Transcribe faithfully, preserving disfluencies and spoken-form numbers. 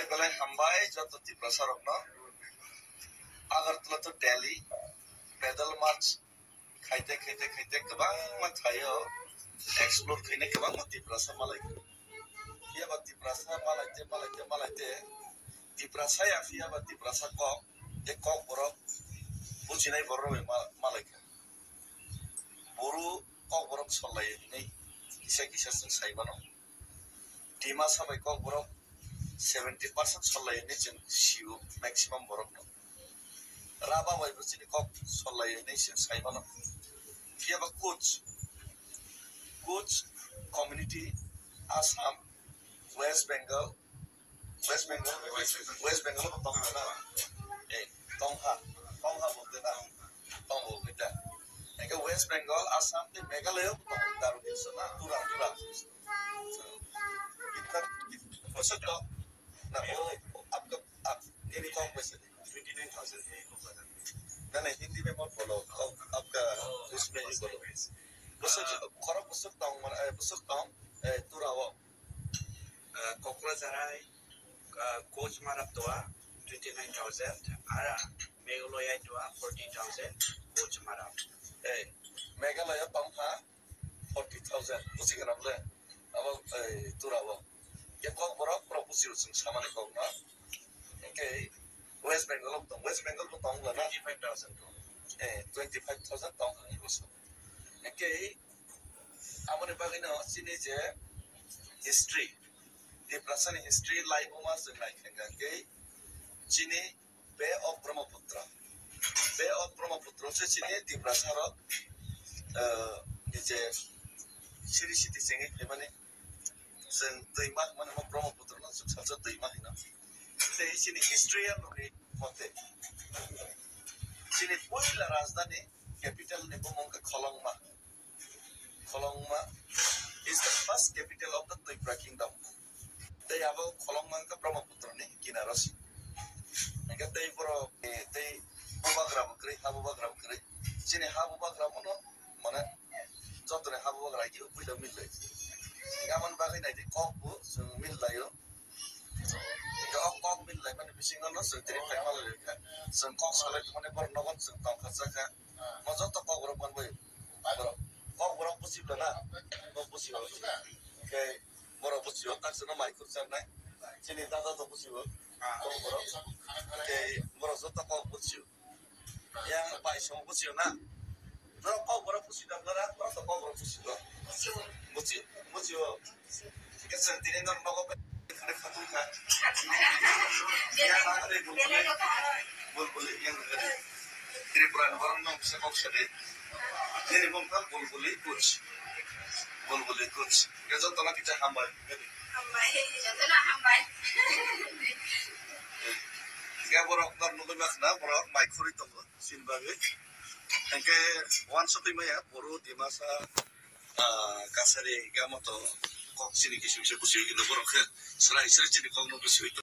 Belai hambai joto Tiprasa rokno. Agartala to Delhi pedal march khaite, khaite, khaite kwbangma thaio explore khainai kwbangma Tiprasa malaikha. Phiya ba Tiprasa malaite, malaite, malaite, Tiprasa ya phiya ba Tiprasa kok, tei kok borok bujinai borok bai ma-, malaikha. Buru kok borok sollai hinwi kisa kisa chwng sai mano. Dimasa bai kok borok seventy percent sollai hinwi chwng sio maximum borokno. Raba bai bo chini kok sollai hinwi chwng sai mano. Phiya ba Kuch, Kuch community Assam, West Bengal, West Bengal, West Bengal bo tongkha na? Eh, tongkha, tongkha bolte na? Tongo kita. Eke West Bengal, Assam tei Meghalaya bo tongo, Garo Hills na, tura, tura. Kita, kita, bosok to, na, oh, apka, ap, nini kok paisa de? Twenty nine thousand. Na, na, Hindi mein mat bolo, kok, apka, usme hi bolo. Bosok, khorok bosok tong, mana, eh, bosok tong, eh, tura o. Ah, Kokrajhar hai, ah, Kochmara toa twenty nine thousand, ara Meghalaya toa forty thousand, Kochmara. Eh, Meghalaya tongkha forty thousand, buji kana bole? Abo, eh, tura bo. Ye kok borok, borok buji chwng samani kok no. Engke West Bengal bo tong, West Bengal bo tong lana? Twenty five thousand tong. Eh, twenty five thousand tong ani boso. Engke Aboni bagwino chini je history, Tiprasani history laibuma chwng naikha hwnkhe chini Bay of Brahmaputra. Bay of Brahmaputra se chini Tiprasa rok, eh, ni je siri siti chengwi phaimani chwng twima hwnmani bo Brahmaputra no chwng salsa twima hino. Tei chini history rokni mote chini puila rajdhani capital ni bumung khe Kholongma. Kholongma is the first capital of the Twipra kingdom. Tei abo Kholongma wngkha Brahmaputra ni kinaro si. Hingke tei borok, eh, tei bubagra bo kwrwi, ha bubagra bo kwrwi. Chini ha bubagra mono, mane, jotoni ha bubagra agi puila mil lai. Hingke aboni bagwi nai di kok bo chwng mil laio. Hingke o kok mil lai mani bisingo no chwng tini phai ma lai kha. Chwng kok salai tongmani borok nogo chwng tong kha cha kha. Mo joto kok borok man bai. Borok. Kok borok busi bla na? Kok busi o. Hingke borok busi o, tak sino mai khurchar nai. Chini dada to busi o. Kok borok. Hingke borok joto kok busi o. Yang bai song busi o na. Norok kok borok busi dam dara, norok to kok borok busi o. Busi o, busi o. Hingke chwng tini norok nogo bai khwlai khatung kha. Yang na ri bulbuli, bulbuli, yang na ri. Tripura ni borok no bisa kok sadi. Nini mung kha bulbuli kuch. Bulbuli kuch. Hingke joto no kisa hambai. Hambai, joto no hambai. Hingke borok nor nugui ma khna, borok mai khurui tongo, chini bagwi. Hingke wansukgwi maya, Boro, Dimasa, ah, Kasari, hingke amo to kok chini kisa kisa busi hino borok khe, srai srai chini kok no busi.